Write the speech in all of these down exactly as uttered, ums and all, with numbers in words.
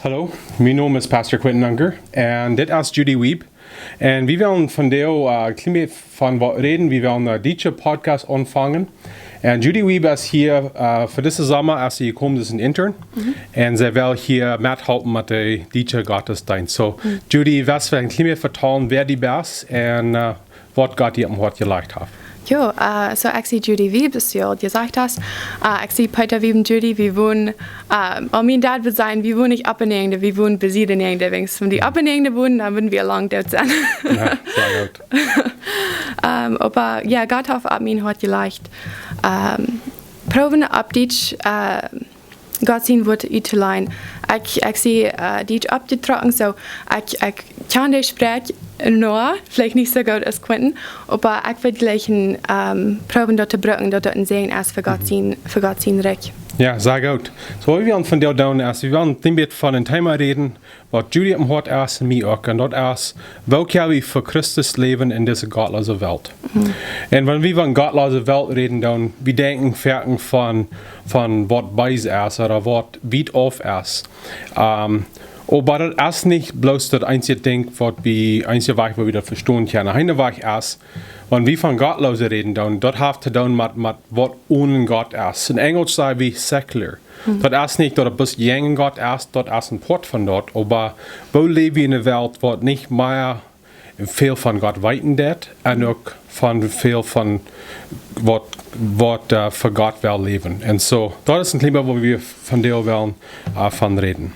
Hallo, mien Nomen es Pastor Quentin Unger un dit es Judy Wiebe. Un wie wellen vondoag een kjlien bät von waut räden. Wie wellen een dietsche Podcast aunfangen. Un Judy Wiebe es hia, äh, fa disen Somma es see jekomen aus een Intern. Un see well hia methalpen met de dietsche Gottesdeenst. So, Judy, wurscht du een kjlien bät vetalen, wäa du best un, äh, waut Gott die oppem Hoat jelajcht haft? Jo, äh, so ekj sie Judy Wiebe, soo aus du jesajcht hast. Äh, ekj sie Peter Wiebe un Judy, wie wonen, äh, aul mien Dad wudd sajen, wie wonen nich opp eenaunda, wie wonen besied eenaunda. Wan wie opp eenaunda wonen, dan wudden wie lang doot sennen. Jo, sea goot. Ähm, oba jo, Gott haft opp mien Hoat jelajcht, ähm, proowen opp Dietsch, äh, Gott sien Wuat uttolajen. Ekj, ekj sie, äh, Dietsch oppjetrocken, so ekj, ekj kjan de Sproak noch, veleicht nich soo goot aus Quentin, oba ekj well jlikj, ähm, proowen daut to brucken, daut daut een Säajen es fa Gott sien, fa Gott sien Rikj. Jo, sea goot. So, waut wie wellen vondoag doonen es, wie wellen een kjlien bät von een Thema räden, waut Judy oppem Hoat es un mie uk, un daut es, woo kjenn wie fa Christus läwen en dise gottloose Welt? Un wan wie von gottloose Welt räden, dan, wie denkjen foaken von, von waut bees es ooda waut wiet auf es. Ähm, oba daut es nich bloos daut eensje Dinkj, waut wie, eensje Wajch, woo wie daut vestonen kjennen. Een Wajch es, wan wie von gottloose räden, dan, daut haft to doonen met, met waut onen Gott es. En Enjelsch saj wie secular. Daut es nich daut et bloos jäajen Gott es, daut es een Poat von daut, oba woo läw wie en eene Welt, waut nich mea väl von Gott weeten deit un uk von väl von waut, waut, äh, fa Gott well läwen. Un so, daut es een Thema, woo wie vondoag wellen, äh, von räden.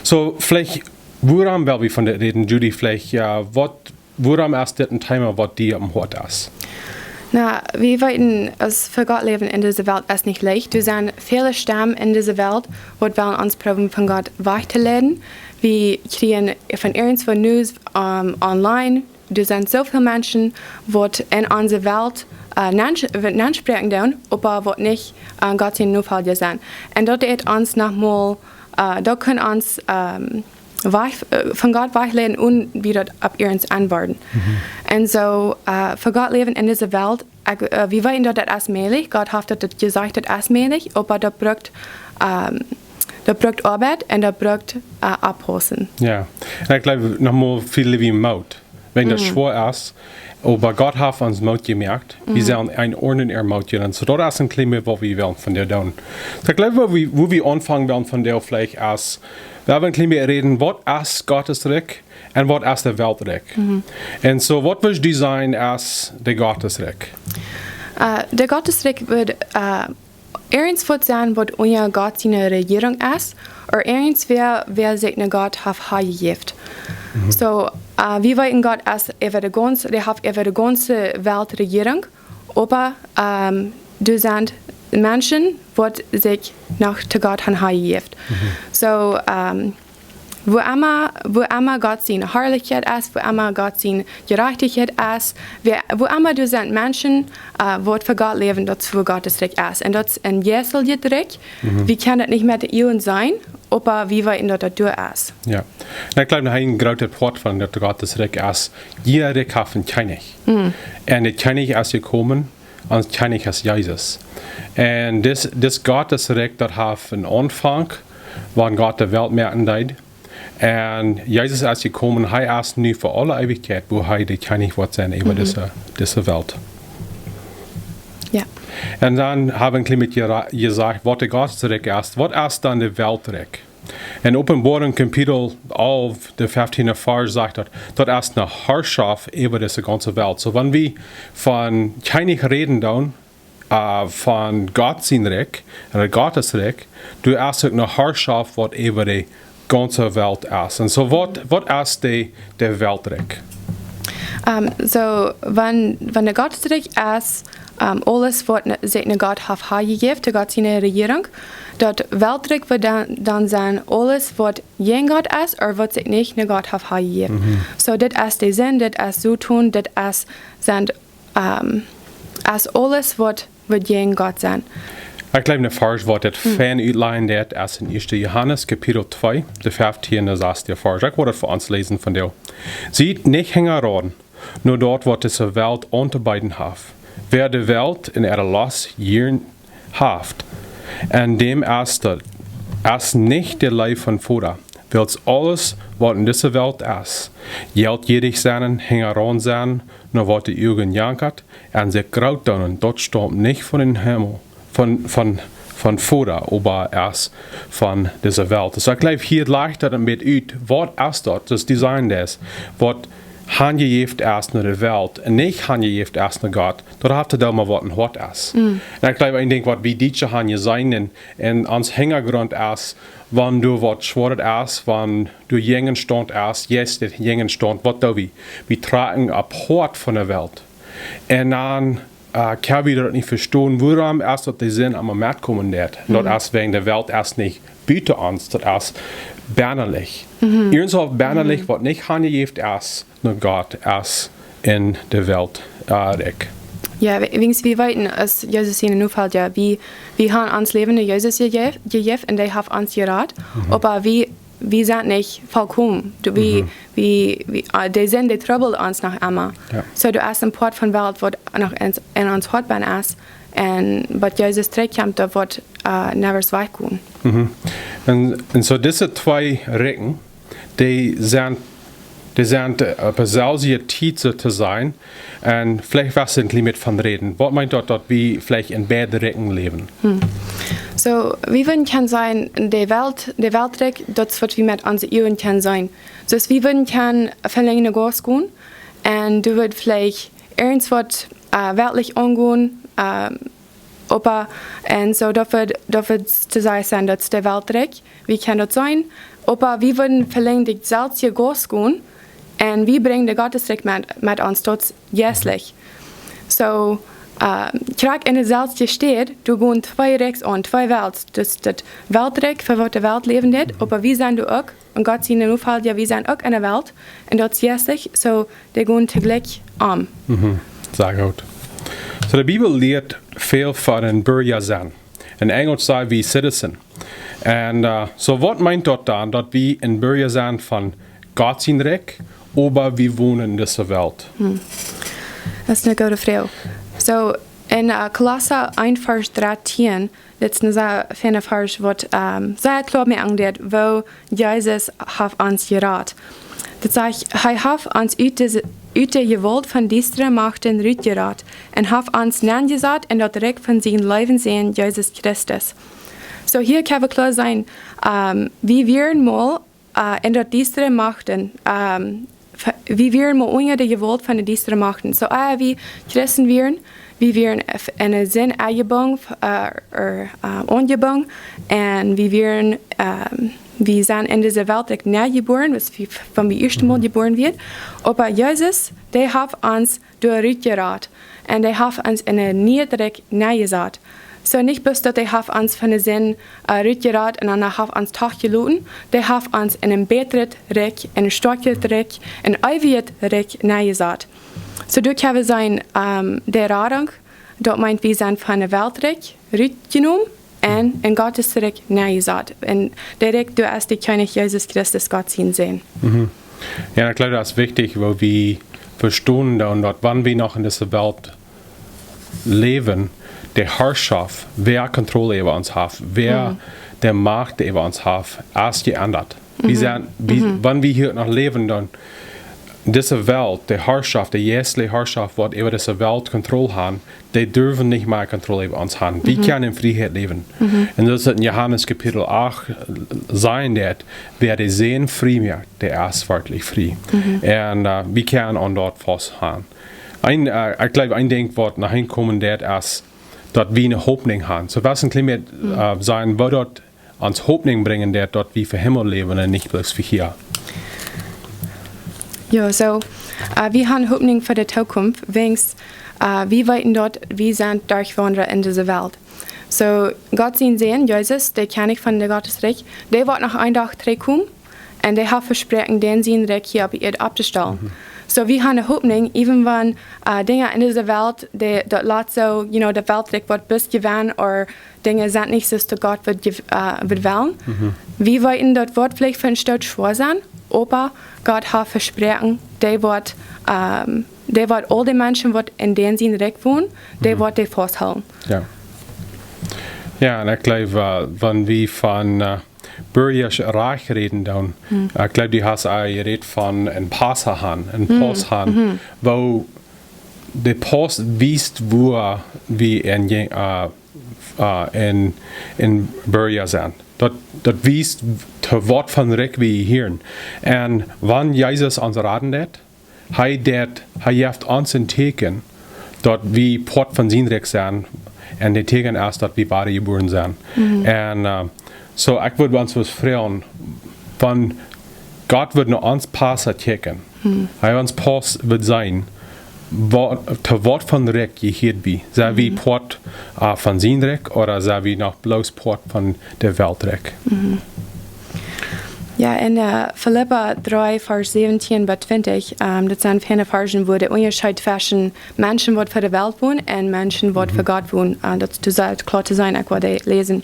So, veleicht, wuarom well wie von dit räden, Judy? Veleicht, jo, waut Wuarom es dit een Thema, waut die oppem Hoat es? Na, wie weeten, aus fa Gott läwen en dise Welt es nich leicht. Doa sent väle Stemmen en dise Welt, waut wellen ons proowen von Gott wajch to leiden. Wie kjrieen von irjentwoo News, ähm, online. Doa sent soo väl Menschen, waut en onse Welt, äh, nenn-, nenspräakjen doonen, oba waut nich, äh, Gott siene Nofolja sent. Un daut deit ons noch mol, äh, daut kaun ons, ähm, wajch, äh, von Gott wajchleiden un wie daut opp irjent auntwuaden. Un so, äh, fa Gott läwen en dise Welt, ekj, äh, wie weeten daut daut es mäajlich, Gott haft daut, daut jesajcht, daut es mäajlich, oba daut brukt, ähm, daut brukt Oabeit un daut brukt, äh, Oppaussen. Jo, un ekj jleew noch mol väl wie Moot. Wan daut schwoa es, oba Gott haft ons Moot jemoakt. Wie sellen een aundren ermutigen. Un so daut es een kjlien bät, waut wie wellen vondoag doonen. So, ekj jleew, woo wie, woo wie aunfangen wellen vondoag veleicht es, wie wellen een kjlien bät räden, waut es Gott sien Rikj un waut es de Welt sien Rikj? Un so, waut wudd die sajen es de Gott sien Rikj? Äh, de Gott sien Rikj wudd, äh, irjentwaut sennen, waut unja Gott siene Rejierunk es, ooda irjentwäa, wäa sikj no Gott haft hanjejäft. So, äh, wie weeten, Gott es äwa de gaunze, dee haft äwa de gaunze Welt Rejierunk, oba, ähm, doa sent Menschen, waut sikj noch to Gott han hanjejäft. So, ähm, woo emma, woo emma Gott siene Harlichkjeit es, woo emma Gott siene Jerajchtichkjeit es, woo, woo emma doa sent Menschen, äh, waut fa Gott läwen, daut es woo Gott sien Rikj es. Un daut es een jeisteljet Rikj. Wie kjennen daut nich met de Uagen seenen, oba wie weeten daut daut doa es. Jo. Un ekj jleew, een grootet Poat von daut Gott sien Rikj es, jieda Rikj haft een Kjennich. Un de Kjennich es jekomen, ons Kjennich es Jesus. Un dis, dis Gott sien Rikj, daut haft een Aunfank, wan Gott de Welt moaken deed. Un Jesus es jekomen, hee es nu fa aule Eewichkjeit, woo hee de Kjennich woat sennen äwa dise, dise Welt. Jo. Un dan hab wie een kjlien bät jera-, jesajcht, waut de Gott sien Rikj es. Waut es dan de Welt sien Rikj? En Openboarunk Kapitel alf, de feftiende Varsch sajcht daut, daut es eene Harschoft äwa dise gaunze Welt. So, wan wie von Kjennich räden doonen, äh, von Gott sien Rikj, ooda Gott sien Rikj, doa es uk eene Harschoft, waut äwa de gaunze Welt es. Un so, waut, waut es de, de Welt sien Rikj? Ähm, so, wan, wan de Gott sien Rikj es, ähm, aules, waut ne, sikj no Gott haft hanjejäft, de Gott siene Rejierunk, daut Welt sien Rikj wudd dan, dan sennen aules, waut jäajen Gott es, ooda waut sikj nich no Gott haft hanjejäft. So, dit es de Sind, dit es Soton, dit es, sent, ähm, es aules, waut, waut jäajen Gott sent. Ekj jleew, een Varsch, waut daut fein utlajen deit, es en ieeschte Johanes, Kapitel twee, de feftiende, sasde Varsch. Ekj well daut fa ons läsen vondoag. Siet nich hinjaraun, no daut, waut dise Welt auntobeeden haft. Wäa de Welt un äare Lost jieren haft, aun däm es daut, es nich de Leew vom Voda. Wiels aules, waut en dise Welt es, jeltjierich sennen, hinjaraun sennen no waut de Uagen jankat, un sikj groot doonen, daut staumt nich von dän Himmel, von, von, von Voda, oba es von dise Welt. Soo ekj jleew, hia lajcht daut een bät ut, waut es daut, daut es dee Sach, waut hanjejäft es no de Welt un nich hanjejäft es no Gott, daut haft to doonen met waut em Hoat es. Un ekj jleew, een Dinkj, waut wie Dietsche han jeseenen en, en ons Hinjagrunt es, wan doa waut Schwoaret es, wan doa Jäajenstaunt es, jeistlich Jäajenstaunt, waut doo wie? Wie trakjen opp Hoat von de Welt. Un dan, äh, kjenn wie daut nich vestonen, wuarom es daut de Sind emma metkomen deit. Daut es wäajen de Welt es nich buten ons, daut es bennalich. Irjentwaut bennalich, waut nich hanjejäft es no Gott, es en de Welt, äh, Rikj. Jo, we-, wiels wie weeten, aus Jesus siene Nofolja, wie, wie han ons Läwen no Jesus jejäft, jejäft un dee haft ons jerat. Oba wie, wie sent nich vollkomen. Du, wie, wie, wie, äh, de Sind, dee trubbelt ons noch emma. Jo. Soo, du hast een Poat von Welt, waut noch en, en ons Hoat benn es. Un waut Jesus trigjkjemt, daut woat, äh, never wajchgonen. Un, un soo dise twee Rikjen, dee sent, dee sent, äh, opp deeselwje Tiet, soo to sajen. Un veleicht west du een kjlien bät von räden. Waut meent daut, daut wie veleicht en beid Rikjen läwen? Soo, wie wudden kjennen sajen, de Welt, de Weltrikj, daut es waut wie met onse Uagen kjennen seenen. Soo, wie wudden kjennen velenjd no Gauss gonen. Un du wurscht veleicht irjentwaut, äh, weltlich aungonen, äh, oba, un soo, daut woat, daut woat to sajen sennen, daut es de Weltrikj, wie kjennen daut seenen, oba wie wudden velenjd daut selwje Gauss gonen, un wie brinjen de Gottesrikj met, met ons, daut es jeistlich. Soo, äh, krakjt en deeselwje Städ, doa gonen twee Rikjs aun, twee Welten, daut es daut Weltrikj, fa waut de Welt läwen deit, oba wie sent doa uk, un Gott siene Nofolja, wie sent uk en de Welt, un daut es jeistlich, soo, dee gonen toojlikj aun. Sea goot. Soo, de Bibel lieet väl von een Burja sennen. En Enjelsch saj wie citizen. Un, äh, soo, waut meent daut dan, daut wie een Burja sent von Gott sien Rikj, oba wie wonen en dise Welt? Daut es eene goode Froag. Soo, en, äh, Kolossa eent Varsch dartieen, daut es een sea fiena Varsch, waut, ähm, sea kloa moaken deit, woo Jesus haft ons jerat. Daut sajcht, hee haft ons ut de, ut de Jewault von diestre Machten rutjerat un haft ons nenjesat en daut Rikj von sienen leewen Sän, Jesus Christus. Soo, hia kjenn wie kloa seenen, ähm, wie wieren mol, äh, en daut diestre Machten, ähm, fa-, wie wieren mol unja de Jewault von de diestre Machten. Soo, äh, wie Christen wieren, wie wieren f-, en de Sind enjebungen, äh, ea, äh, aunjebungen, un wie wieren, ähm, wie sent en dise Welt uk nie jebuaren, daut es wie, wan wie daut ieeschte Mol jebuaren worden. Oba Jesus, dee haft ons doa rutjerat. Un dee haft ons en een nieet Rikj nenjesat. Soo nich bloos daut dee haft ons von de Sind, äh, rutjerat un dan haft ons doch jeloten. Dee haft ons en een bätret Rikj, en een stoakjret Rikj, een eewjet Rikj nenjesat. Soo doa kjenn wie seenen, ähm, de Radunk, daut meent, wie sent von de Weltrikj rutjenomen un en Gottes Rikj nenjesat. Un daut Rikj, daut es de Kjennich Jesus Christus, Gott sien Sän. Jo, ekj jleew, daut es wichtich, woo wie vestonen doonen, daut wan wie noch en dise Welt läwen, de Harschoft, wäa Kontroll äwa ons haft, wäa de Macht äwa ons haft, es jeendat. Wie sent, wie, wan wie hia noch läwen, dan dise Welt, de Harschoft, de jeistliche Harschoft, waut äwa dise Welt Kontroll han, dee derwen nich mea Kontroll äwa ons han. Wie kjennen en Frieheit läwen. Un daut es en Johanes Kapitel acht, äh, sajen deit, wäa de Sän frie moakt, dee es werkjlich frie. Un, äh, wie kjennen aun daut faust han. Een, äh, ekj jleew, een Dinkj, waut noch hinkomen deit, es, daut wie eene Hopninj han. Soo, waut een kjlien bät, äh, sajen, woo daut ons Hopninj brinjen deit, daut wie fa Himmel läwen un nich bloos fa hia. Jo, soo, äh, wie han Hopninj fa de Tookunft, wiels, äh, wie weeten daut, wie sent Derchwaundra en dise Welt. Soo, Gott sien Sän, Jesus, de Kjennich von de Gottes Rikj, dee woat noch een Dach trigjkomen, un dee haft vesproaken, dän sien Rikj hia opp de Ieed opptostalen. Soo, wie han Hopninj, even wan, äh, Dinja en dise Welt, dee, daut lat soo, you know, daut Weltrikj woat bloos jewennen, ooda Dinja sent nich soo aus Gott wudd, äh, wudd wellen. Wie weeten, daut woat veleicht fa een Stoot schwoa sennen, oba Gott haft vesproaken, dee woat, ähm, dee woat aul de Menschen, waut en dän sien Rikj wonen, dee woat dee fausthoolen. Jo. Jo, un ekj jleew, äh, wan wie von, äh, Bürgerrecht räden doonen. Ekj jleew, du hast aul jerät von een Pass haben, een Pass haben, woo de Pass wiest, woo wie een, äh, äh, een, een Bürger sent. Daut, daut wiest, to waut von Rikj wie jehieren. Un wan Jesus ons raden deit, hee deit, hee jeft ons een Tieekjen, daut wie Poat von sien Rikj sent, un daut Tieekjen es, daut wie wadajebuaren sent. Un, äh, soo, ekj wudd ons waut froagen, wan Gott wudd no ons Pass kjikjen, hee ons Pass wudd seenen, waut, to waut von Rikj jehieed wie? Sent wie Poat, äh, von sien Rikj, ooda sent wie noch bloos Poat von de Weltrikj? Jo, en, äh, Filippa dree, Varsch säwentieen bat twintich, ähm, daut sent väle Varschen, wua de Unjascheet tweschen Menschen, waut fa de Welt wonen, un Menschen, waut fa Gott wonen. Äh, daut, daut es kloa to seenen, ekj wull dee läsen.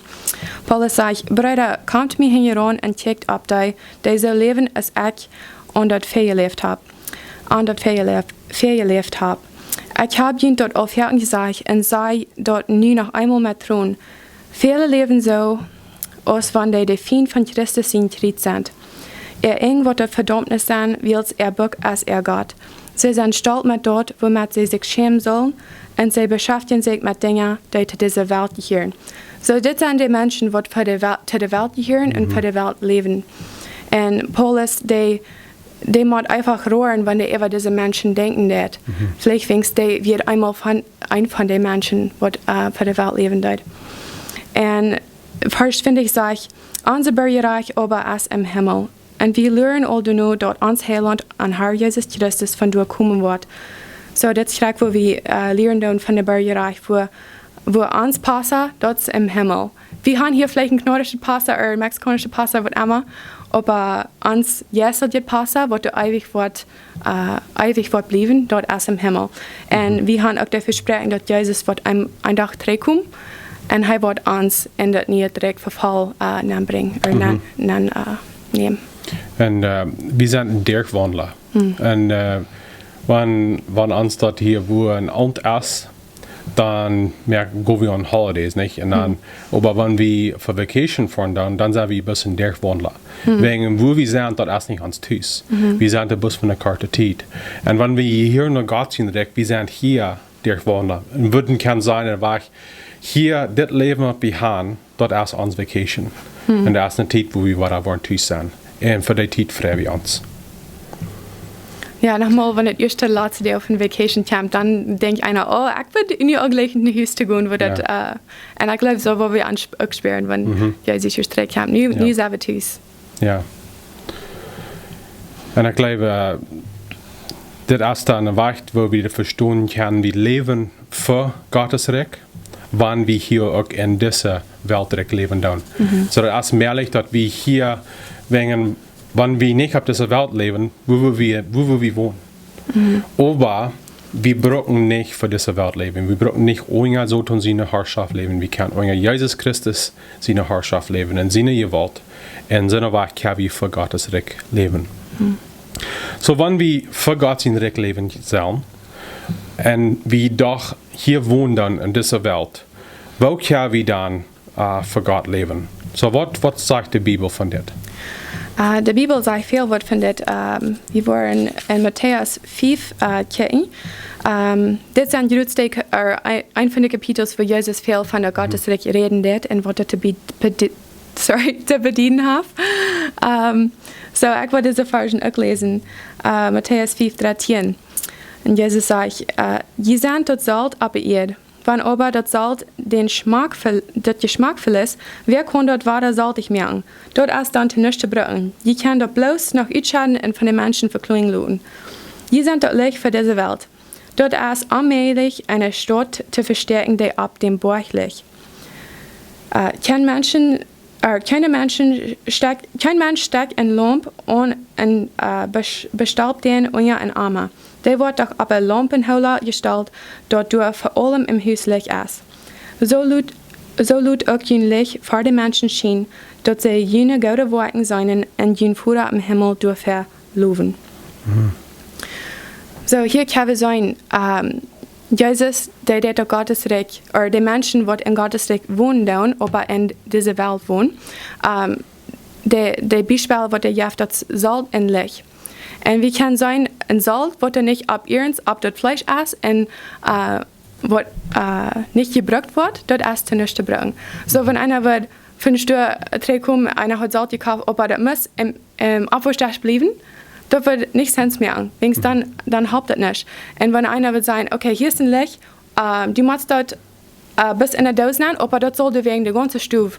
Paulus sajcht: "Breeda, komt mie hinjaraun un kjikjt opp dee, dee soo läwen aus ekj aun daut väajeläft hab, aun daut väajeläft, väajeläft hab. Ekj hab junt daut aul foaken jesajcht un saj daut nu noch eemol met Tronen. Väle läwen soo, aus wan dee de Fiend von Christus sien Kjriez sent. Äa Enj woat de Vedaumnis sennen, wiels äa Buak es äa Gott. See sent stolt met daut, wuamet see sikj schämen sellen, un see beschäftjen sikj met Dinja, dee to dise Welt jehieren." Soo, dit sent de Menschen, waut fa de Wel-, to de Welt jehieren un fa de Welt läwen. Un Paulus, dee, dee mott eefach roaren, wan dee äwa dise Menschen denkjen deit. Veleicht denkjst du, wia eemol von, een von de Menschen, waut, äh, fa de Welt läwen deed. Un Varsch twintich sajcht: "Onse Bürgerrecht oba es em Himmel. Un wie luren aul doano, daut ons Heilaunt un Herr Jesus Christus von doa komen woat." Soo, daut es krakjt, wua wie, äh, lieren doonen von de Bürgerrecht, wua, wua ons Pass, daut es em Himmel. Wie haben hia veleicht een kanadischet Pass ooda een mexikaunischet Pass, waut emma, oba ons jeistlichet Pass, waut doa eewich woat, äh, eewich woat bliewen, daut es em Himmel. Un wie haben uk daut Vespräakjen, daut Jesus woat een, een Dach trigjkomen, un hee woat ons en daut niee Rikj von Fal, äh, nenbrinjen, ooda nen, nen, äh, nämen. Un, äh, wie sent een Derchwaundla. Un, äh, wan, wan ons daut hia wua een Aunt es, dan moak, go wie aun Holidays, nich? Un dan, oba wan wie fa Vacation foaren, dan, dan sent wie bloos een Derchwaundla. Wäajen wua wie sent, daut es nich ons Tus. Wie sent doa bloos fa eene korte Tiet. Un wan wie hia no Gott sien Rikj, wie sent hia Derchwaundla. Un wudden kjennen sajen, un wajch, hia, dit Läwen, waut wie haben, daut es ons Vacation. Un daut es eene Tiet, wua wie wada woaren tus sennen. Un fa dee Tiet frei wie ons. Jo, nochmol, wan daut ieeschte latste Deel von Vacation kjemt, dan denkjt eena: "Oh, ekj wudd nu uk jlikj no Hus to gonen, wua daut, äh," un ekj jleew, soo woa wie ons uk spieren, wan Jesus trigj kjemt. Nu, nu sent wie tus. Jo. Un ekj jleew, äh, dit es dan een Wajch, wua wie daut vestonen kjennen, wie läwen fa Gott sien Rikj, wan wie hia uk en dise Welt läwen doonen. Soo daut es mäajlich, daut wie hia, wäajen, wan wie nich opp dise Welt läwen, wua, wua wie, wua, wua wie wonen. Oba wie brucken nich fa dise Welt läwen. Wie brucken nich unja Soton siene Harschoft läwen. Wie kjennen unja Jesus Christus siene Harschoft läwen, en siene Jewault. Un soo wajch kjenn wie fa Gott sien Rikj läwen. Soo, wan wie fa Gott sien Rikj läwen sellen, un wie doch hia wonen en dise Welt, woo kjenn wie dan, äh, fa Gott läwen? Soo, waut, waut sajcht de Bibel von dit? Äh, de Bibel sajcht väl waut von dit. Ähm, wie woaren en Matäus fief, äh, kjikjen. Ähm, dit sent jrod Städ, äh, een, een von de Kapitels, wua Jesus väl von daut Gott sien Rikj räden deed un waut daut to be-, bedi-, sorry, to bedienen haft. Ähm, soo, ekj well dise Varschen uk läsen. Äh, Matäus fief, dartieen. Un Jesus sajcht, äh: "Jie sent daut Solt opp de Ieed. Wan oba daut Solt dän Schmack ver-, daut Jeschmack veliet, wäa kaun daut wada soltich moaken? Daut es dan to nuscht to brucken. Jie kjennen daut bloos noch utschedden un von de Menschen vekloajen loten. Jie sent daut Licht fa dise Welt. Daut es onmäajlich, eene Staut to vestäakjen, dee opp däm Boajch licht. Äh, kjeen Menschen, äh, kjeene Menschen stekjt, kjeen Mensch stekjt eene Laump aun un, äh, bes-, bestalpt dee unja een Ama. Dee woat doch opp een Laumpenhoola jestalt, daut doa fa aulem em Hus Licht es. Soo lot, soo lot uk jun Licht ver de Menschen schienen, daut see june goode Woakjen seenen un jun Voda em Himmel doafäa lowen." Soo, hia kjenn wie seenen, ähm, Jesus, dee deed daut Gott sien Rikj, ooda de Menschen, waut en Gott sien Rikj wonen doonen, oba en dise Welt wonen, ähm, de, de Biespel waut hee jeft, daut es Solt un Licht. Un wie kjennen seenen, een Solt waut doa nich opp irjent, opp daut Fleesch es un, äh, waut, äh, nich jebrukt woat, daut es to nuscht to brucken. Soo, wan eena woat von Stua trigjkomen, eena haud Solt jekoft, oba daut mott em, em Aufwaschdesch bliewen, daut woat nich Sens moaken. Wiels dan, dan halpt daut nich. Un wan eena woat sajen, okay, hia es een Licht, ähm, du motst daut, äh, bloos enne Doos nämen, oba daut saul wäajen de gaunze Stow,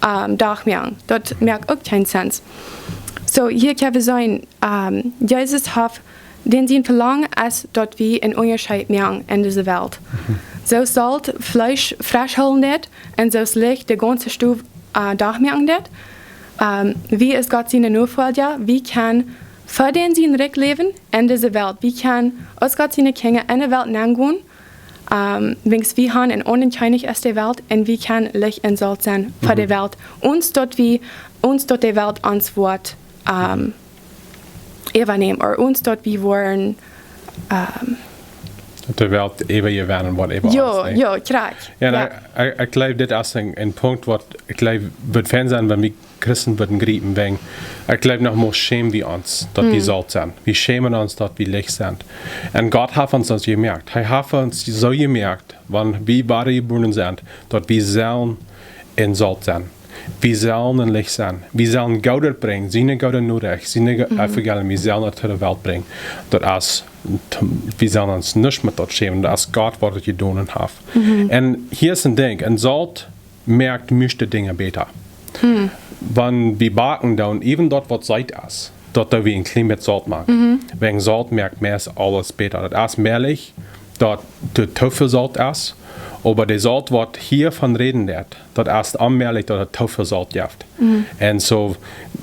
ähm, Dach moaken. Daut moakt uk kjeen Sens. Soo, hia kjenn wie seenen, ähm, Jesus haft, dän sien Velangen es, daut wie een Unjascheet moaken en dise Welt. Soo aus Solt Fleesch fresch hoolen deit un soo aus Licht de gaunze Stow, äh, Dach moaken deit. Ähm, wie aus Gott siene Nofolja, wie kjennen fa dän sien Rikj läwen en dise Welt. Wie kjennen aus Gott siene Kjinja en de Welt nengonen, ähm, wiels wie haben een aundren Kjennich aus de Welt un wie kjennen Licht un Solt sennen fa de Welt. Ons daut wie, ons daut de Welt ons woat, ähm, äwanämen, ooda ons daut wie woaren, ähm, daut de Welt äwajewennen woat, äwa ons, jo, nä? Jo, krakjt. Jo, jo. Ekj, ekj, ekj jleew, dit es een, een Punkt waut, ekj jleew, woat fein sennen, wan wie Christen wudden griepen, wäajen, ekj jleew, noch mol schäm wie ons, daut wie Solt sent. Wie schämen ons, daut wie Licht sent. Un Gott haft ons daut jemoakt. Hee haft ons soo jemoakt, wan wie wadajebuaren sent, daut wie sellen een Solt sennen. Wie sellen een Licht sennen. Wie sellen Goodet brinjen, siene goode Norecht, siene go-, Evangelium, wie sellen daut to de Welt brinjen. Daut es, wie sellen ons nich met daut schämen. Daut es Gott, waut daut jedonen haft. Un hia es een Dinkj, een Solt moakt mieeschte Dinja bäta. Wan wie backen, dan äwen daut waut seet es, daut doo wie een kjlien bät Solt mank. Wäajen Solt moakt meist aules bäta. Daut es mäajlich, daut doa too väl Solt es, oba de Solt waut hia von räden deit, daut es onmäajlich daut et too väl Solt jeft. Un soo,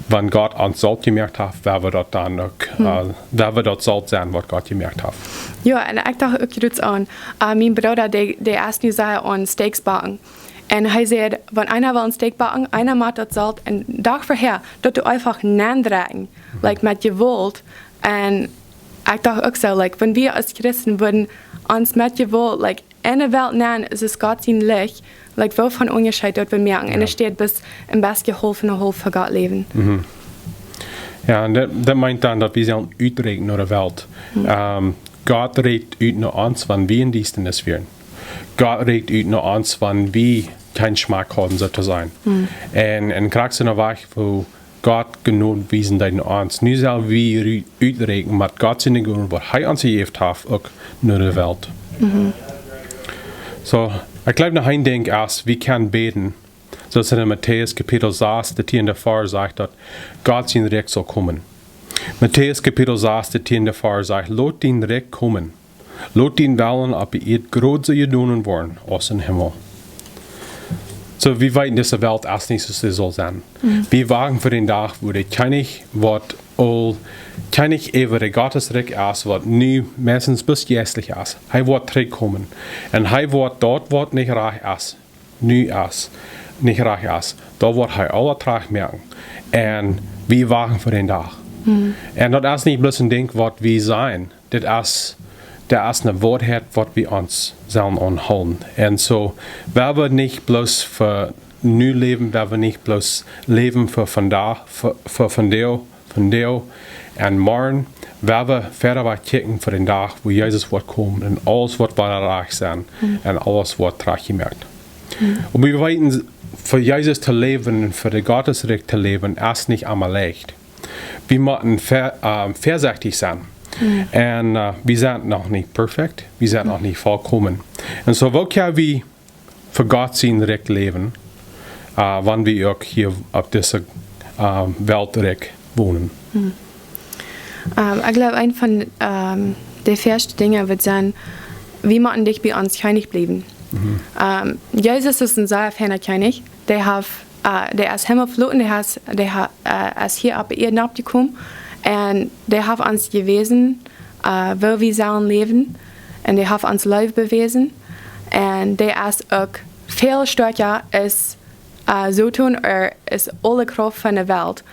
wan Gott ons Solt jemoakt haft, woa wie daut dan uk, äh, woa wie daut Solt sennen, waut Gott jemoakt haft. Jo, un ekj docht uk jrods aun, äh, mien Brooda, dee, dee es nu sea aun Steaks backen. Un hee säd, wan eena well een Steak backen, eena mott daut Solt een Dach verhäa, daut doa eefach nendrekjen, like, met Jewault. Un ekj docht uk soo, like, wan wie aus Christen wudden ons met Jewault, like, en de Welt nämen, es Gott sien Licht, like, woo von Unjascheet daut wie moaken. Un jo. Enne Städ bloos een bät haulf un haulf fa Gott läwen. Jo, un daut, daut meent dan, daut wie sellen utrieekjen no de Welt. Ähm, Gott rieekjt ut no ons, wan wie en Diestanis wieren. Gott rieekjt ut no ons, wan wie kjeen Schmack hauden, soo to sajen. Un, un krakjt soo een Wajch, woo Gott Jnod wiesen deed no ons. Nu sell wie ru-, utrieekjen met Gott siene Jnod, waut hee ons jejäft haft, uk no de Welt. Soo, ekj jleew, noch een Dinkj es, wie kjennen bäden, soo aus en Matäus Kapitel sas, de tieende Varsch sajcht, daut Gott sien Rikj saul komen. Matäus Kapitel sas, de tieende Varsch sajcht: "Lot dien Rikj komen. Lot dien Wellen opp de Ieed jrod soo jedonen woaren aus em Himmel." Soo, wie weeten, dise Welt es nich soo aus see saul sennen. Wie wachten fa dän Dach, wua de Kjennich woat aul Kjennich äwa de Gottesrikj es, waut nu meistens bloos jeistlich es. Hee woat trigjkomen. Un hee woat daut, waut nich rajcht es, nu es, nich rajcht es, daut woat hee aules rajcht moaken. Un wie wachten fa dän Dach. Un daut es nich bloos een Dinkj, waut wie sajen. Dit es, daut es eene Woarheit, waut wie ons sellen aunhoolen. Un soo, woa wie nich bloos fa nu läwen, woa wie nich bloos läwen fa vondoag, fa, fa vondoag, vondoag un morjen, woa wie wieda wajch kjikjen fa dän Dach, wua Jesus woat komen un aules woat wada rajcht sennen un aules woat rajcht jemoakt. Oba wie weeten, fa Jesus to läwen un fa daut Gottesrikj to läwen, es nich emma leicht. Wie motten vä-, äh, väasechtich sennen. Un, äh, wie sent noch nich perfekt, wie sent noch nich volkomen. Un soo, woo kjenn wie fa Gott sien Rikj läwen, äh, wan wie uk hia opp dise, äh, Welt rikj wonen? Ähm, ekj jleew, eent von, ähm, de ieeschte Dinja woat sennen, wie motten dicht bie ons Kjennich bliewen. Ähm, Jesus es een sea feina Kjennich. Dee haft, äh, dee es Himmel veloten, dee es, dee ha-, äh, es hia opp de Ieed nopp jekomen. Un dee haft ons jewäsen, äh, woo wie sellen läwen. Un dee haft ons Leew bewäsen. Un dee es uk väl stoakja aus, äh, Soton ooda aus aule Krauft von de Welt.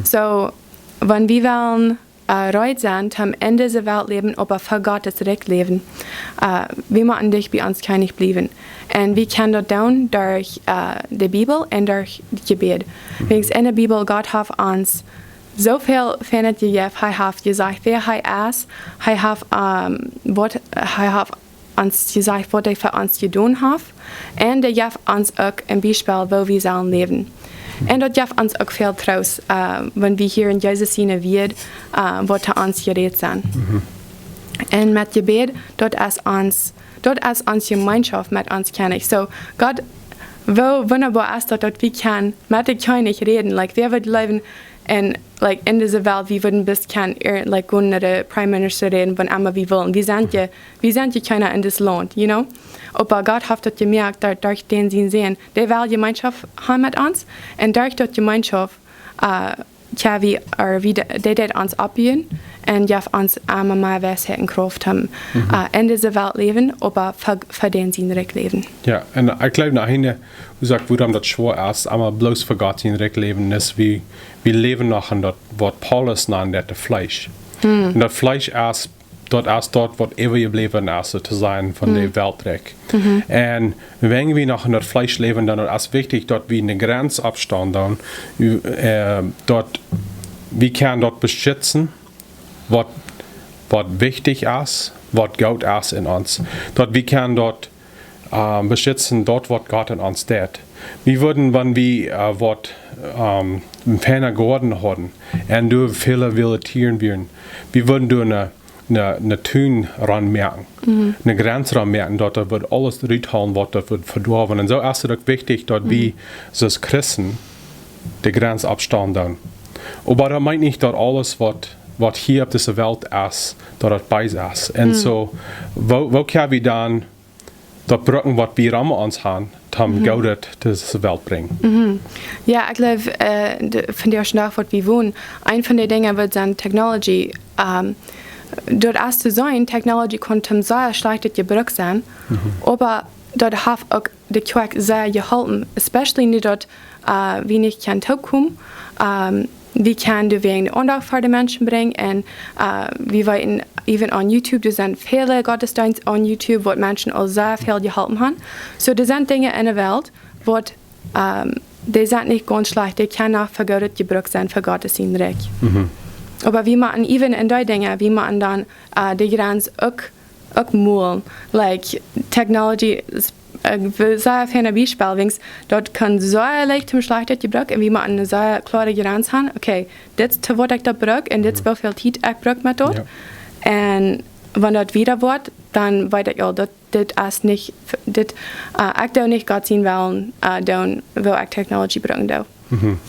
Soo, wan wie wellen uh, reed sennen, toom en dise Welt läwen, oba fa Gott daut Rikj läwen. Uh, wie motten dicht bie ons Kjennich bliewen. Un wie kjennen daut doonen derch uh, de Bibel un derch daut Jebäd. Wäajens en de Bibel, Gott haft ons soo väl von daut jejäft. Hee haft jesajcht, wäa hee es. Hee haft, um, waut, hee haft ons jesajcht, waut hee fa ons jedonen haft. Un hee jeft ons uk een Biespel, woo wie sellen läwen. Un daut jeft ons uk väl Troost, uh, wan wie hieren Jesus siene Wieed, uh, waut to ons jerät sent. Un met Jebäd, daut es ons, daut es ons Jemeenschoft met ons Kjennich. So, Gott, woo wundaboa es daut, daut wie kjennen met dän Kjennich räden? Like, wäa wudd jleewen, en, like, en dise Welt, wie wudden bloos kjennen, ir-, like, gonen no dän Prime Minister räden, wan emma wie wullen. Wie sent je, wie sent je kjeena en dit Launt, you know? Oba Gott haft daut jemoakt, daut derch dän sien Sän, dee well Jemeenschoft haben met ons, un derch daut Jemeenschoft, uh, tja, wie, or wie de-, dee deed ons oppbuen, un jeft ons emma mea Weisheit un Krauft, om, uh, en dise Welt läwen, oba fa, fa dän sien Rikj läwen. Jo, un ekj jleew, na Enj, woo sajcht, wuarom daut schwoa es, emma bloos fa Gott sien Rikj läwen, es, wie, wie läwen noch en daut, waut Paulus nand daut Fleesch. Un daut Fleesch es, daut es daut, waut äwajebläwen es, soo to sajen, von de Weltrikj. Un wan wie noch en daut Fleesch läwen, dan es wichtich, daut wie ne Grenz oppstalen, dan, uh, daut wie kjennen daut beschitzen, waut, waut wichtich es, waut goot es en ons. Daut wie kjennen daut, uh, beschitzen, daut waut Gott en ons deit. Wie wudden, wan wie, uh, waut, um, een feina Goaden hauden, un doa väle wille Tieren wieren, wie wudden doa ne, ne, ne Tun ran moaken, ne Grenz ran moaken, daut daut wudd aules ruthoolen, waut daut wudd vedoawen. Un soo es daut uk wichtich, daut wie, soo aus Christen, de Grenz oppstalen doonen. Oba daut meent nich, daut aules, waut, waut hia opp dise Welt es, daut daut bees es. Un soo, woo, woo kjenn wie dan daut brucken, waut wie rom ons haben, toom Goodet to dise Welt brinjen? Jo, ekj jleew, uh, de, vondoag dän Dach, waut wie wonen, eent von de Dinja, waut sent Technology, um, daut es to seenen, Technology kaun toom sea schlajchtet Jebruck sennen, oba daut haft uk de Kjoakj sea jeholpen, especially nu daut, uh, wie nich kjennen toopkomen, um, wie kjennen doawäajen Aundacht fa de Menschen brinjen, un, uh, wie weeten, even on YouTube, doa sent väle Gottesdeenst on YouTube, waut Menschen aul sea väl jeholpen haben. So, doa sent Dinja en de Welt, waut, um, dee sent nich gaunz schlajcht, dee kjennen uk fa Goodet Jebruck sennen fa Gott sien Rikj. Oba wie motten even en dee Dinja, wie motten dan, uh, de Grenz uk uk molen. Like, Technology es, uh, sea fein Biespel, wäajens daut kaun sea leicht toom schlajchtet Jebruck, un wie motten ne sea kloare Grenz haben. Okay, dit es to waut ekj daut bruck, un dit es woo väl Tiet ekj bruck met daut. Jo. Un wan daut wieda woat, dan weet ekj aul, daut dit es nich, dit, uh, ekj doo nich Gott sien Wellen, uh, doonen, woo ekj Technology brucken doo. Mhm.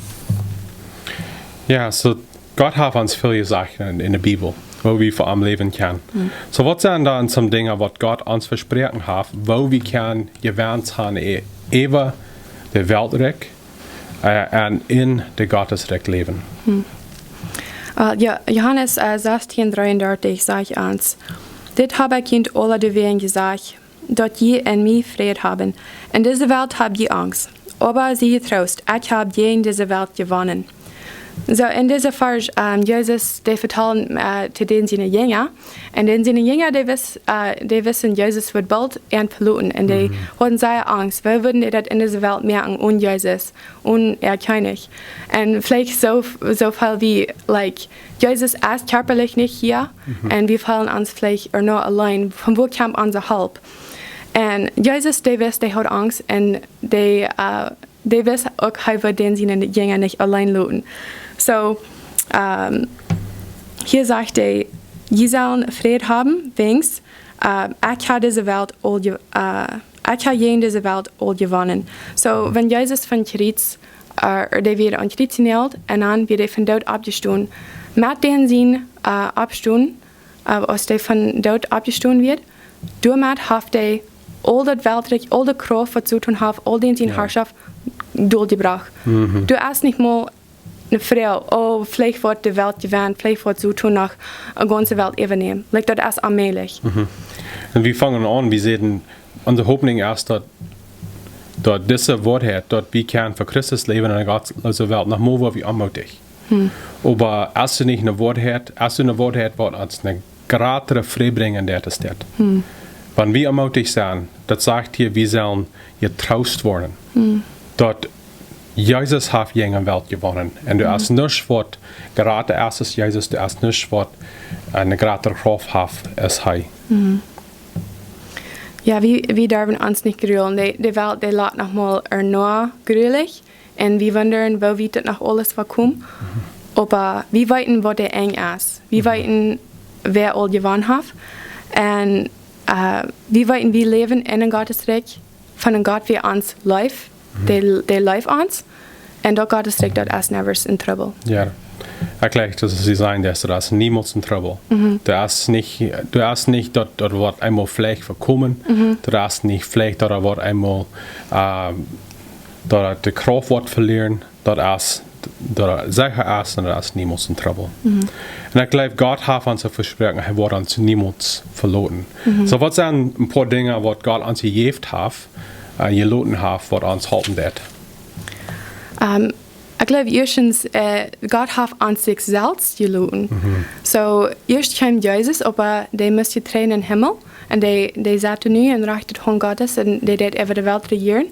Jo, so Gott haft ons väl jesajcht en, en de Bibel, woo wie fa am läwen kjennen. Mhm. So, waut sent dan some Dinja, waut Gott ons vesproaken haft, woo wie kjennen jewant sennen, e-, äwa de Weltrikj, uh, un en de Gottesrikj läwen? Mhm. Uh, jo, Johanes, uh, sastien dreeundartich sajcht ons: "Dit hab ekj junt aula doawäajen jesajcht, daut jie en mie Fräd haben. En dise Welt hab jie Angst. Oba sie jetroost, ekj hab jäajen dise Welt jewonnen." So, en dise Varsch, um, Jesus, dee vetald, uh, to dän siene Jinja. Un dän siene Jinja, dee wis-, uh, dee wisten, Jesus wudd boolt an veloten. Un dee hauden sea Angst. Woo wudden dee daut en dise Welt moaken one Jesus, one äa Kjennich? Un veleicht soo, soo väl wie, like, Jesus es kjarpalich nich hia, un wie feelen ons veleicht uk noch auleen. Von wua kjemt onse Help? Un Jesus, dee wist, dee haud Angst, un dee, uh, dee wist uk, hee wudd dän siene Jinja nich auleen loten. So, um, hia sajcht hee: "Jie sellen Fräd haben, wäajens, uh, ekj hab dise Welt aul je-, uh, ekj hab jäajen dise Welt aul jewonnen." So, wan Jesus vom Kjriez, uh, dee wia aum Kjriez jenäajelt, un dan wia dee vom Doot oppjestonen. Met dän sien, uh, Oppstonen, uh, aus dee vom Doot oppjestonen wia, doamet haft hee aul daut Weltrikj, aul de Krauft, waut Soton haft, aul dän siene Harschoft doljebrajcht. Mhm. Doa es nich mol ne Froag, oh, veleicht woat de Welt jewennen, veleicht woat Soton noch de gaunze Welt äwanämen. Like, daut es onmäajlich. Mhm. Un wie fangen aun, wie säden, onse Hopninj es, daut, daut dise Woarheit, daut wie kjennen fa Christus läwen en ne gottloose Welt, noch mol woa wie onmootich. Oba es doa nich ne Woarheit, es doa ne Woarheit, waut ons ne jratre Fräd brinjen deit, es dit. Wan wie aunmootich sent, daut sajcht hia, wie sellen jetroost woaren. Daut Jesus haft jene Welt jewonnen. Un doa es nuscht waut jrata es aus Jesus, doa es nuscht waut, äh, ne jratre Krauft haft aus hee. Jo, wie, wie derwen ons nich grulen. De, de Welt, dee lat noch mol ea no grulich. Un wie wundren, woo wiet daut noch aules woat komen. Oba wie weeten, waut de Enj es. Wie weeten, wäa aul jewonnen haft. Un, äh, wie weeten, wie läwen en een Gottesrikj von een Gott, waut ons leeft, dee, dee leeft ons. Un daut Gottesrikj, daut es never en Trubbel. Jo. Ekj jleich, daut es, see sajen, daut, daut es niemols en Trubbel. Daut es nich, daut es nich daut, daut woat eemol veleicht vekomen. Daut es nich veleicht daut daut woat eemol, äh, daut daut de Krauft woat velieren. Daut es, daut daut secha es un daut es niemols en Trubbel. Un ekj jleew, Gott haft ons vesproaken, hee woat ons niemols veloten. Soo, waut sent een poa Dinja, waut Gott ons jejäft haft, äh, jeloten haft, waut ons halpen deit? Ähm, ekj jleew, ieeschtens, äh, Gott haft ons sikj selfst jeloten. Soo, ieescht kjeem Jesus, oba dee must trigj en dän Himmel. Un dee, dee saut nu aum rajchten Hoat Gottes un dee deit äwa de Welt rejieren.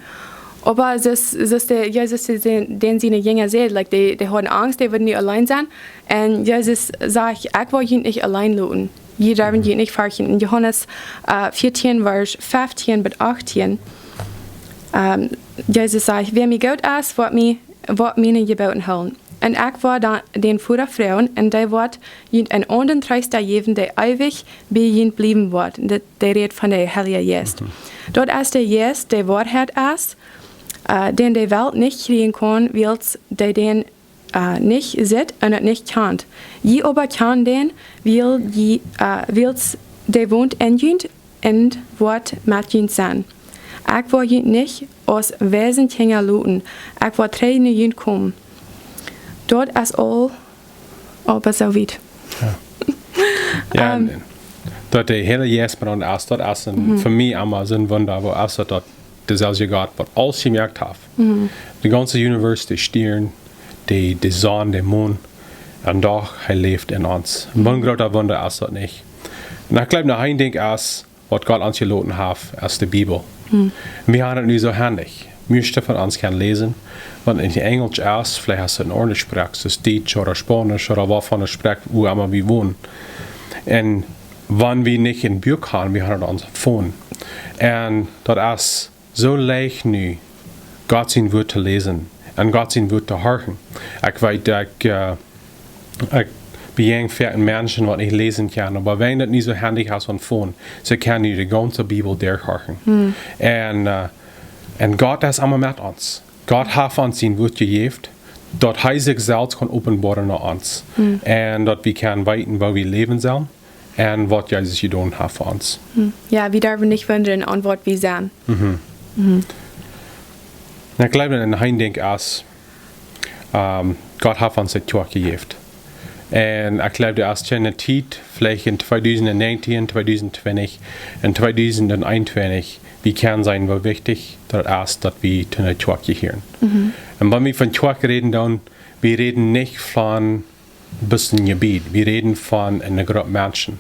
Oba soo aus, soo aus de, Jesus, dee, dän siene Jinja säd, like, dee, dee hauden Angst, dee wudden nu auleen sennen. Un Jesus säd: "Ekj woa junt nich auleen loten. Jie derwen junt nich ferchten." En Johanes, äh, vieetieen, Varsch feftieen bat achtieen. Ähm, Jesus säd: "Wäa mie goot es, woat mie, woat miene Jeboten hoolen. Un ekj woa dan dän Voda froagen, un dee woat junt eenen aundren Treesta jäwen, dee eewich bie junt bliewen woat." Daut, dee rät von dän Heiljen Jeist. "Daut es de Jeist, dee Woarheit es, äh, dän de Welt nich kjrieen kaun, wiels dee dän, äh, nich sitt un dän nich kjant. Jie oba kjanen dän, wiels jie, äh, wiels dee wont en junt un woat met junt sennen. Ekj woa junt nich aus Waisenkjinja loten. Ekj woa trigj no junt komen." Daut es aul, oba soo wiet. Jo, daut de Heilje Jeist met ons es, daut es een, fa mie emma soo een Wunda, woo es daut, daut deselwje Gott, waut aules jemoakt haft. De gaunze Universe, de Stieren, de, de Sonn, de Mon. Un doch, hee läft en ons. Un waut een groota Wunda es daut nich. Un ekj jleew, noch een Dinkj es, waut Gott ons jeloten haft, es de Bibel. Wie haben daut nu soo hendich. Mieeschte von ons kjennen läsen, wan et en Enjlisch es, veleicht es et en aundre Sproak, soo aus Dietsch ooda Spaunisch ooda waut fa eene Sproak, wua emma wie wonen. Un wan wie nich een Buak haben, wie haben daut opp onse Phone. Un daut es soo leicht nu, Gott sien Wort to läsen un Gott sien Wort to hieren. Ekj weet, ekj, äh, ekj bejäajen väl Menschen, waut nich läsen kjennen, oba wan daut nich soo hendich es aum Phone, see kjennen nu de gaunze Bibel derchhieren. Un, äh, un Gott es emma met ons. Gott haft ons sien Wort jejäft, daut hee sikj selfst kaun openboaren aun ons. Un daut wie kjennen weeten, woo wie läwen sellen un waut Jesus jedonen haft fa ons. Jo, wie derwen nich wundren aun waut wie sent. Un ekj jleew, een Dinkj es, ähm, Gott haft ons de Kjoakj jejäft. Un ekj jleew, doa es kjeene Tiet, veleicht en tweedusent näajentieen, tweedusent twintich un tweedusent eenuntwintich, wie kjennen seenen, woo wichtich daut es, daut wie to ne Kjoakj jehieren. Un wan wie von Kjoakj räden, dan, wie räden nich von bloos een Jebied. Wie räden von eene Grupp Menschen.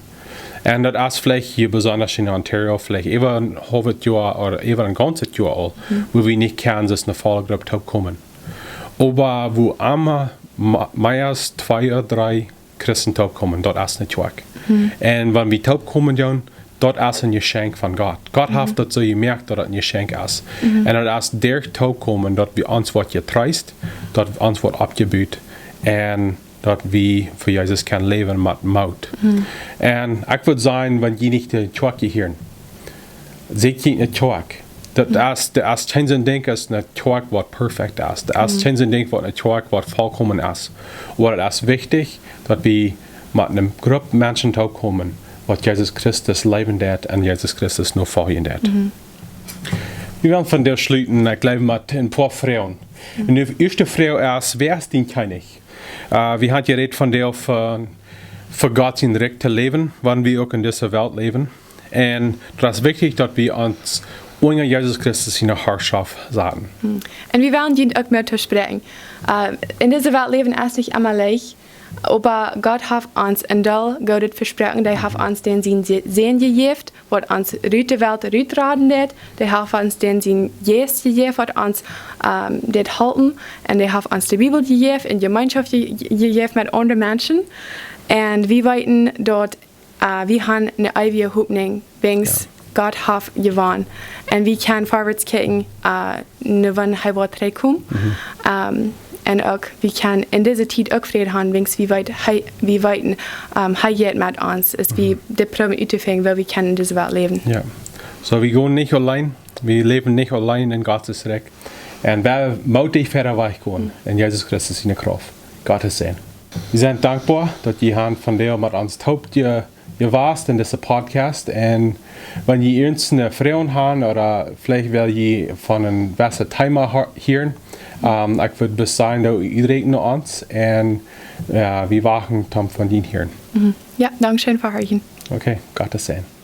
Un daut es veleicht hia besonda en Ontario, veleicht äwa een haulwet Joa ooda äwa een gaunzet Joa aul, wua wie nich kjennen, soo aus eene volle Grupp toopkomen. Oba wua emma ma-, mea aus twee ooda dree Christen toopkomen, daut es ne Kjoakj. Un wan wie toopkomen, dan, daut es een Jeschenkj von Gott. Gott haft daut soo jemoakt, daut daut een Jeschenkj es. Un daut es derch toopkomen, daut wie ons woat jetreest, daut ons woat oppjebut un daut wie fa Jesus kjennen läwen met Moot. Un ekj wudd sajen, wan jie nich de Kjoakj hieren, sieekj jie ne Kjoakj. Daut es, daut es kjeen soo een Dinkj aus ne Kjoakj, waut perfekt es. Daut es kjeen soo een Dinkj, waut ne Kjoakj, waut volkomen es. Oba daut es wichtich, daut wie met ne Grupp Menschen toopkomen, waut Jesus Christus leewen deit un Jesus Christus nofoljen deit. Wie wellen vondoag schluten, ekj jleew, met een poa Froagen. Un de ieeschte Froag es: Wäa es dien Kjennich? Äh, wie haben jerät von dee, von, von Gott sien Rikj to läwen, wan wie uk en dise Welt läwen. Un daut es wichtich, daut wie ons unja Jesus Christus siene Harschoft saten. Un wie wellen junt uk mea toospräakjen. Äh, en dise Welt läwen es nich emma leicht, oba Gott haft ons een Deel Goodet vesproaken. Dee haft ons dän sien Se-, Sän jejäft, waut ons rut de Welt rutraden deit. Dee haft ons dän sien Jeist jejäft, waut ons, ähm, deit halpen. Un dee haft ons de Bibel jejäft un Jemeenschoft je-, jejäft met aundre Menschen. Un wie weeten daut, äh, wie han eene eewje Hopninj, wiels Gott haft jewonnen. Un wie kjennen verwoats kjikjen, äh, no wan hee woat trigjkomen. Ähm, un uk, wie kjennen en dise Tiet uk Fräd han, wiels wie weet, hee, wie weeten, ähm, hee jeit met ons. Es wie de Proowen uttofinjen, woo wie kjennen en dise Welt läwen. Jo. Soo, wie gonen nich auleen. Wie läwen nich auleen en Gott sien Rikj. Un wie motten wieda wajch gonen en Jesus Christus siene Krauft. Gott sien Sän. Wie sent dankboa, daut jie han vondoag met ons toop je-, jewast en dise Podcast. Un wan jie irjent eene Froag han ooda veleicht well jie von een jewesset Thema ha-, hieren, ähm, ekj wudd bloos sajen, daut jie räakjnen no ons. Un, jo, wie wachten dan von junt hieren. Jo, dankscheen fa horchen. Okay, Gott sien Sän.